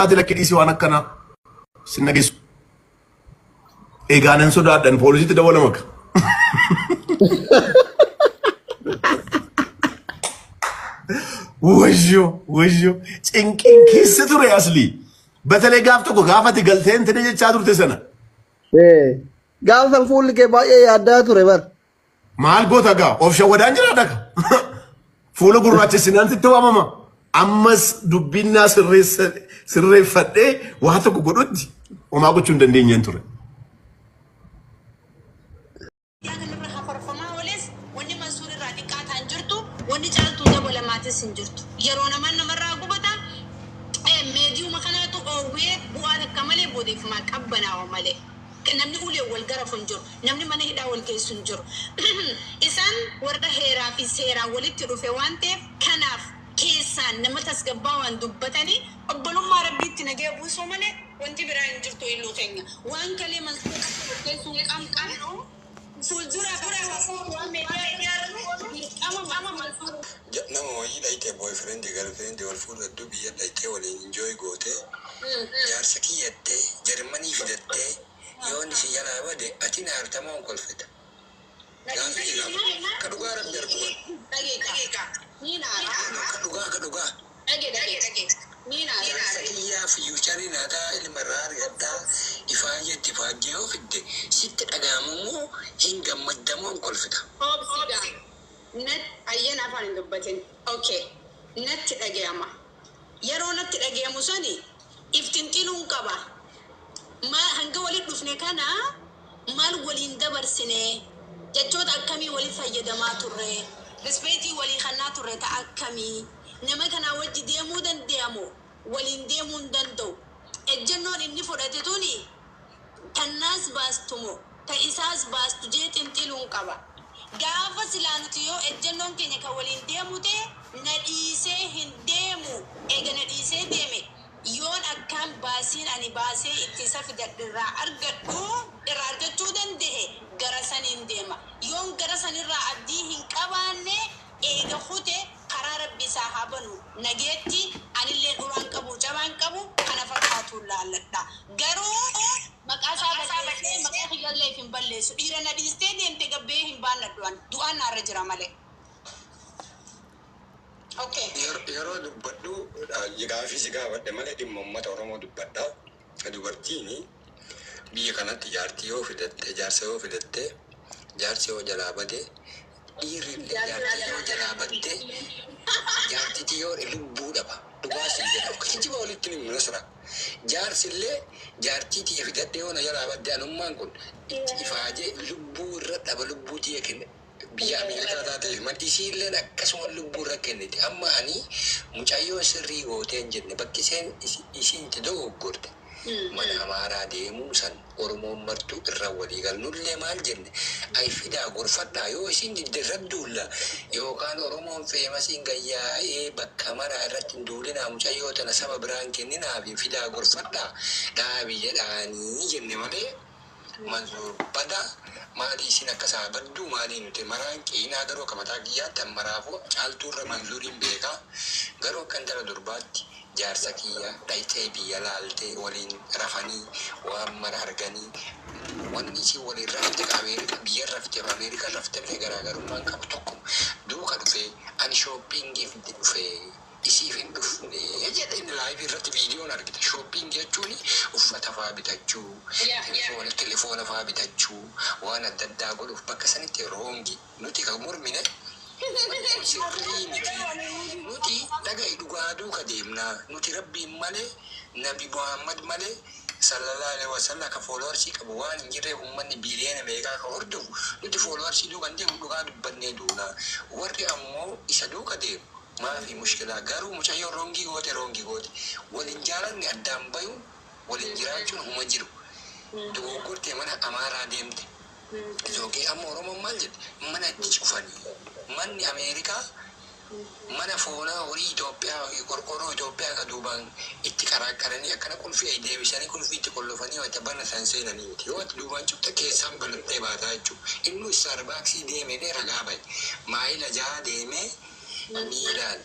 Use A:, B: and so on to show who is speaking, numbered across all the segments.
A: Ati lakki dhiisi waan akkanaa sin dhageessu. Egaa nan sodaadhan poolisiitti dawwalama akka. Wayyo wayyo cinqiin keessa ture aslii. Batalee gaaf tokko gaafa ati galtee hin tine jechaa turte sana.
B: Eh, Gaafa san fuulli kee baay'ee yaaddaa ture bar.
A: Maal goota gaa of shawwadaan jira dhaka. Fuula gurraachessinaan sitti waamama. Ammas dubbinnaa sirreeffadhee waa tokko godhutti homaa gochuu hin dandeenyeen ture.
C: Yaa kanarra hafarfamaa ooles wanni Mansuur irraa xiqqaataa hin jirtu, wanni Caaltuu dabalamaatis hin jirtu. Yeroo namaan namarraa gubata, meediyuma kanaatu oowwee bu'aa takka malee boodeeffamaa qabbanaawa malee. Namni uleen wal garafu hin jiru. Namni mana hidhaa wal geessu hin jiru. Isaan warra heeraa fi seeraan walitti dhufe waan ta'eef kanaaf keessaan nama tasgabbaawaan dubbatanii obbolummaa Rabbiitti nagaya buusuu malee wanti biraa hin jirtu illuu keenya. Waan kalee Mansuur akka murteessuu hin qabnu fuulduraaf akka waan meediyaa irratti goonu dirqama Mansuur
D: Nama wayii dhayxee boyfriend girlfriend wal fuudhu hedduu biyya dhayxee waliin enjoy gootee jaarsa kiyya jettee Germany fidattee yoo inni si jalaa bade ati hin aarta moo hin kolfita? Gaafii si gaafadha ka dhugaa rabbi argu kana. No ka dhugaa ka dhugaa. Jaarsa kiyyaa future naa ta'a ilma irraa argadha ifaajetti ifaajjee yoo fidde sitti dhagahama moo hin gammadda moo hin kolfita?
C: Obsi gaa. Nat ayyan afaan hin dubbatin ok natti dhagayama yaroo natti dhagayamu sani if xinxiluun qaba ma hanga walit dhufne kana maal waliin dabarsine jachoota akkamii wali fayyadamaa turre rispeetii walii kannaa turre ta akkamii nama kanaa wajji deemuu dandeya mo waliin deemuu hin danda'u ejjennoon inni fudhate tuni tan naas baastu mo ta isaas baastu jee xinxiluun qaba. Gaafa silaa nuti yoo ejjannoon keenya kan waliin deemu ta'e na dhiisee hin deemu. Eega na dhiisee deeme yoon akkaan baasiin ani baasee itti isa fidadhe irraa argadhu irraa argachuu dandahe gara saniin deema. Yoon gara sanirraa abdii hin qabaanne eega kute karaa Rabbi isaa haa banu nageetti anilleen uraan qabu cabaan qabu kana fakkaatuun laalladha. Garuu maqaa isaa balleessee maqaa kiyyallee if hin balleessu. Dhiira na dhiistee deemte gad ba'ee hin baannadhu an. Du'aan naarra jira malee. Okay.
D: Yeroo dubbadhu gaafii si gaafadhe malee dhimma uummata Oromoo dubbadha. Dubartiin biyya kanatti jaartii yoo fidatte jaarsa yoo fidatte jaarsi yoo jalaa bade dhiirri illee jaartii yoo jalaa badde jaartiti yoo lubbuu dhaba. Dhugaa siin jedha. Kijiba walitti hin himnu Nasra. Jaarsi illee jaartii tiyya fidadhee yoo na jalaa badde anummaan kun itti ifaajee lubbuu irra dhaba lubbuu tiyya kenne biyya Ameerikaa taateef mal isiilleen akkasuma lubbuu irra kenniti. Amma ani mucayyoon sirrii gootee hin jenne bakki isheen isiin itti dogoggorte mana Amaaraa deemuu san Oromoon martuu irra walii gala. Nullee maal jenne ay fidaa gorfadhaa yoo isiin didde irra duulla yookaan Oromoon feemasiin gad yaa'ee bakka maraa irratti hin duulinaa mucayyoo tana saba biraa hin kenninaafi fidaa gorfadhaa dhaabi jedhaanii jenne malee Mansuur bada maalii isiin akkas haa badduu maalii nuti maraan qiinaa garuu akka mataa kiyyaatti an maraafuu Caaltuu irra Mansuuriin beekaa garuu akka intala durbaatti Jaarsa kiyya dhayxee biyya laalte waliin rafanii waan mara arganii wanni isiin waliin rafte ka Ameerika biyyan rafteef Ameerikan raftellee garaagarummaan qabu tokkuma duuka dhufee ani shoppingiif dhufe isiif hin dhufne jedhe inni live irratti viidiyoon argite shopping jechuun uffata faa bitachuu telefoona telefoona faa bitachuu waan adda addaa godhuuf bakka sanitti wrong Nuti kan mormine wanni kun sirrii miti. Nuti dhaga'i dhugaa duuka deemna. Nuti Rabbiin malee Nabi Muhammad malee sallallahu alaihi wasallam ka followers qabu waan hin jirreef ummanni biiliyoona meeqaa ka hordofu nuti followers duuka hin deemnu dhugaa dubbannee duuna. Warri ammoo isa duuka deemu maafi mushkilaa garuu mucayyoon rongii goote rongii goote. Wal hin jaalanne addaan bayuun waliin jiraachuun huma jiru. Dogoggortee mana Amaaraa deemte. It's okay. Amma Oromoon maal jette? Mana itti cufanii. Manni Ameerikaa mana foonaa horii Itoophiyaa qorqoorroo Itoophiyaa ka duubaan itti qaraaqqaranii akkana qulfii ayi deebisanii qulfii itti qollofanii wayita banatan seenanii miti. Yoo ati duubaan cufte keessaan banattee baataa jechuudha. Innuu Starbucksii deemee ragaa bahe. Maayila 6 deemee miilaan.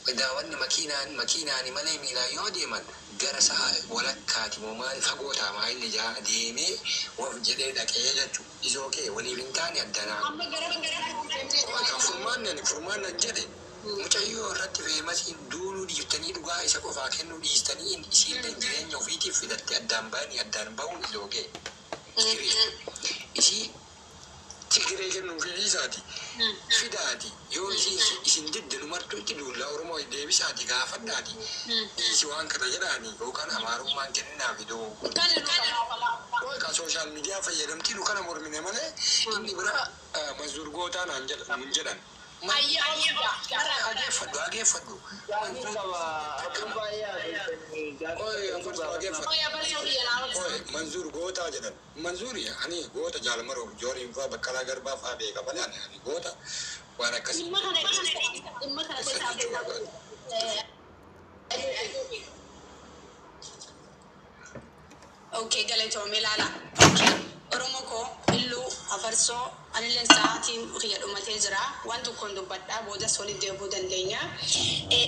D: Daawwanni makiinaani malee miilaan yoo deeman gara sa'a walakkaati moo maali fagoo ta'a maayilli jaha deemee of jedhee dhaqee jechuudha. Isoo kee waliif hin taane addanaa.
C: Amma gara
D: Kan furmaanni ani furmaanni ani jedhe mucayyoo irratti feemasiin duuluu dhiiftanii dhugaa isa qofaa kennuu dhiistanii isiillee jireenya ofiitiif fidattee addaan bahanii addaan bahuun isoo kee. Isii Tigiree kennuu fi dhiisaati. Fidaati. Yoo isin didde numartuu itti duulla Oromoo deebisaati gaafadhaati. Dhiisi waan kana jedhaani yookaan Amaarummaan kenninaa fi dogoggora. Kan social media fayyadamtii nu kana mormine malee inni biraa Manzuur Gootaa naan jedhan nun jedhan. Hageeffadhu hageeffadhu.
B: Gaafii qaba. Abduu baay'ee haasofte.
D: Oye,
B: Gaafii
D: afarsoo
B: qaba.
D: hageeffadhu. Oye, Manzuur Gootaa jedhan. Manzuuri ani goota Jaalmaroo Jooriin fa'aa Baqqalaa Garbaa fa'aa beeka malee ani goota waan akkasii.
C: Dhimma kana keessa
D: Jechuu barbaada.
C: Okay, galatoomii ilaala. Okay. Oromoo koo illuu afarsoo anillee sa'aatiin kiyya dhumatee jira. Waan tokkoon dubbadhaa boodas walitti deebi'uu dandeenya.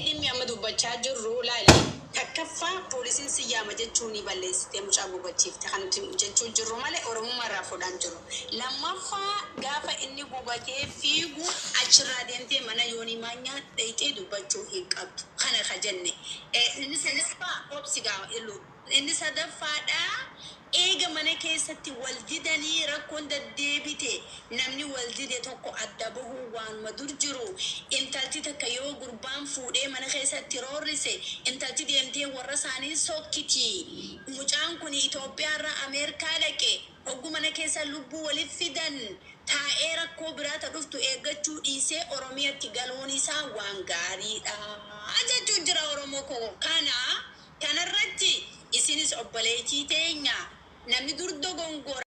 C: Dhimmi amma dubbachaa jirru laali. Takkaffaa poolisiin si yaama jechuun ni balleessitee mucaa gubachiifte kan nuti jechuu jirru malee Oromummaa irraa fuudhaan jiru. Lammaffaa gaafa inni gubatee fiigu achirraa deemtee mana yoonii maanyaa dhayxee dubbachuu hin qabdu. Kana ka jenne. Inni sadaffaa obsi gaafa illuu. Inni sadaffaadhaa eega mana keessatti wal didanii rakkoon deddeebite namni wal dide tokko adda bahuu waanuma dur jiru. Intalti takka yoo gurbaan fuudhee mana keessatti roorrise intalti deemtee warra isaanii sokkiti. Mucaan kun Itoophiyaarraa Ameerikaa dhaqe hoggu mana keessa lubbuu waliif fidan taa'ee rakkoo biraata dhuftu eeggachuu dhiisee Oromiyatti galuun isaa waan gaariidha jechuun jira Oromoo koo. Kana kanarratti isinis obboleettii teenya namni dur dogongora.